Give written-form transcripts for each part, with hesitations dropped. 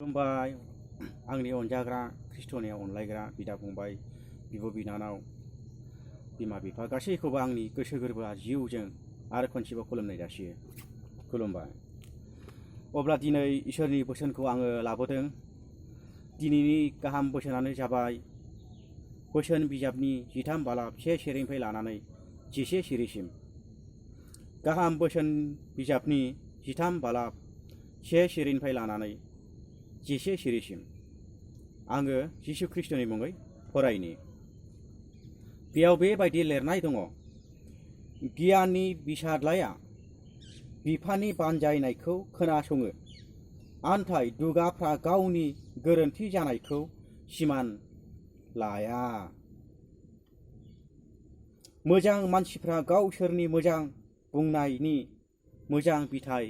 खुलुमबाय आंनि अनजाग्रा ख्रिस्ट'नि अनलायग्रा बिदा फंबाय बिब' बिनानाव बिमा बिफा गासैखौबो आंनि गोसो गोरबोआ जिउजों आरो खनसेबाव खुलुमनाय जासियो। खुलुमबाय। अब्ला दिनै इसोरनि बोसोनखौ आङो लाबोदों। दिनैनि गाहाम बोसोनानो जाबाय बोसोन बिजाबनि 13 बालाब 1 सेरेनिफ्राय लानानै 10 सिरिसिम। गाहाम बोसोन बिजाबनि 13 बालाब 1 सेरेनिफ्राय लानानै 10 सिरिसिम आङो जिसु ख्रिस्ट'नि मुङै फरायनि। बेयाव बेबायदि लिरनाय दङ, गियाननि बिसादलाया बिफानि बानजायनायखौ खोनासङो, आन्थाय दुगाफ्रा गावनि गोरोन्थि जानायखौ सिमान लाया। मोजां मानसिफ्रा गावसोरनि मोजां बुंनायनि मोजां बिथाइ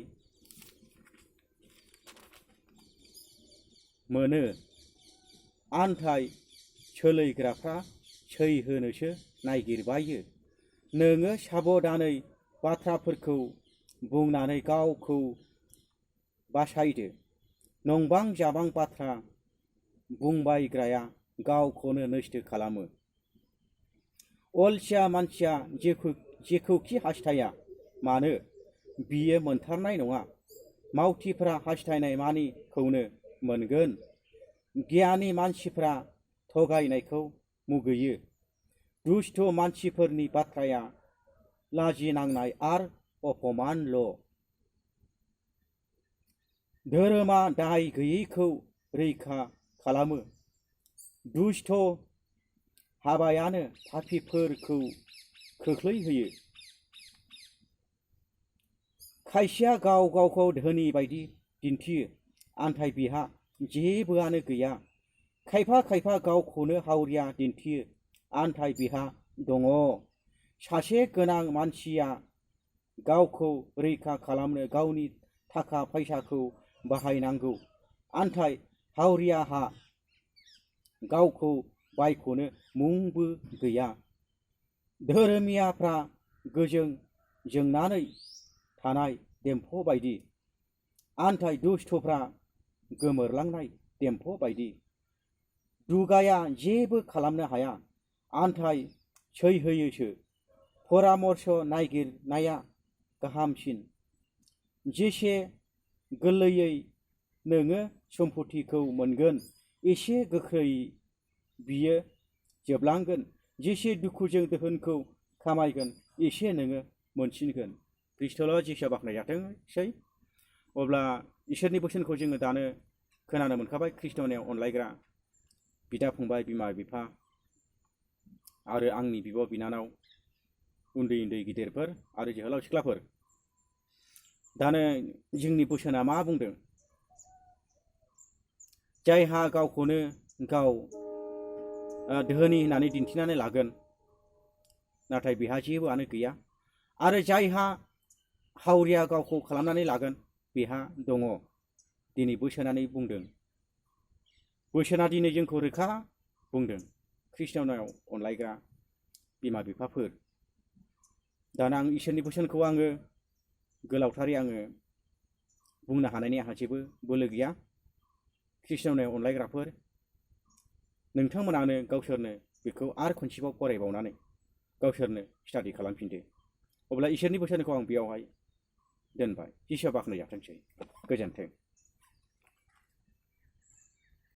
मोनो, आन्थाय सोलैग्राफ्रा सैहोनोसो नागिरबायो। नोङो साबधानै बाथ्राफोरखौ बुंनानै गावखौ बासायदो। नंबां जाबां बाथ्रा बुंबायग्राया गावखौनो नस्थ खालामो। अलसिया मानसिया जेखौखि हास्थाया मानो बियो मोनथारनाय नङा। मावथिफ्रा हास्थायनाय मानिखौनो मोनगोन। गियानि मानसिफ्रा थगायनायखौ मुगैयो। दुष्ट मानसिफोरनि बाथ्राया लाजिनांनाय आरो अपमानल'। धोरोमा दाय गैयैखौ रैखा खालामो। दुष्ट हाबायानो पापीफोरखौ खोख्लैहोयो। खायसेया गाव गावखौ धोनि बायदि दिन्थियो, आन्थाय बिहा जेबोआनो गैया। खायफा गावखौनो हावरिया दिन्थियो, आन्थाय बिहा दङ। सासे गोनां मानसिया गावखौ रैखा खालामनो गावनि थाखा फैसाखौ बाहायनांगौ, आन्थाय हावरियाहा गावखौ बायख'नो मुंबो गैया। धोरोमियाफ्रा गोजों जोंनानै थानाय देम्फौ बायदि, आन्थाय दुष्टफ्रा गोमोरलांनाय देम्फौ बायदि। दुगाया जेबो खालामनो हाया, आन्थाय सैहोयोसो। परामर्श नागिरनाया गाहामसिन। जेसे गोरलैयै नोङो सम्फथिखौ मोनगोन, एसे गोख्रै बियो जोबलांगोन। जेसे दुखुजों दोहोनखौ खामायगोन, एसे नोङो मोनसिनगोन। ख्रिस्ट'ल' जिसुआ बाख्नाय जाथोंसै। अब्ला इसोरनि बोसोनखौ जोङो दानो खोनानो मोनखाबाय। ख्रिस्ट'नि अनलायग्रा बिदा फंबाय बिमा बिफा आरो आंनि बिब' बिनानाव, उन्दै गिदिरफोर आरो जोहोलाव सिख्लाफोर। दानो जोंनि बोसोना मा बुंदों? जायहा गावखौनो गाव धोनि होननानै दिन्थिनानै लागोन, नाथाय बेहा जेबोआनो गैया। आरो जायहा हावरिया गावखौ खालामनानै लागोन, बेहा दङ। दिनै बोसोनानै बुंदों। बोसोना दिनै जोंखौ रोखा बुंदों। ख्रिस्ट'नाव अनलायग्रा बिमा बिफाफोर, दाना आं इसोरनि बोसोनखौ आङो गोलावथारै बुंनो हानायनि आंहा जेबो बोलो गैया। ख्रिस्ट'नाव अनलायग्राफोर, नोंथांमोनानो गावसोरनो बेखौ आरो खनसेबाव फरायबावनानै गावसोरनो स्टाडि खालामफिनदो। अब्ला इसोरनि बोसोनखौ आं बेयावहाय दोनबाय। जिसुआ बाख्नाय जाथोंसै। गोजोन्थों।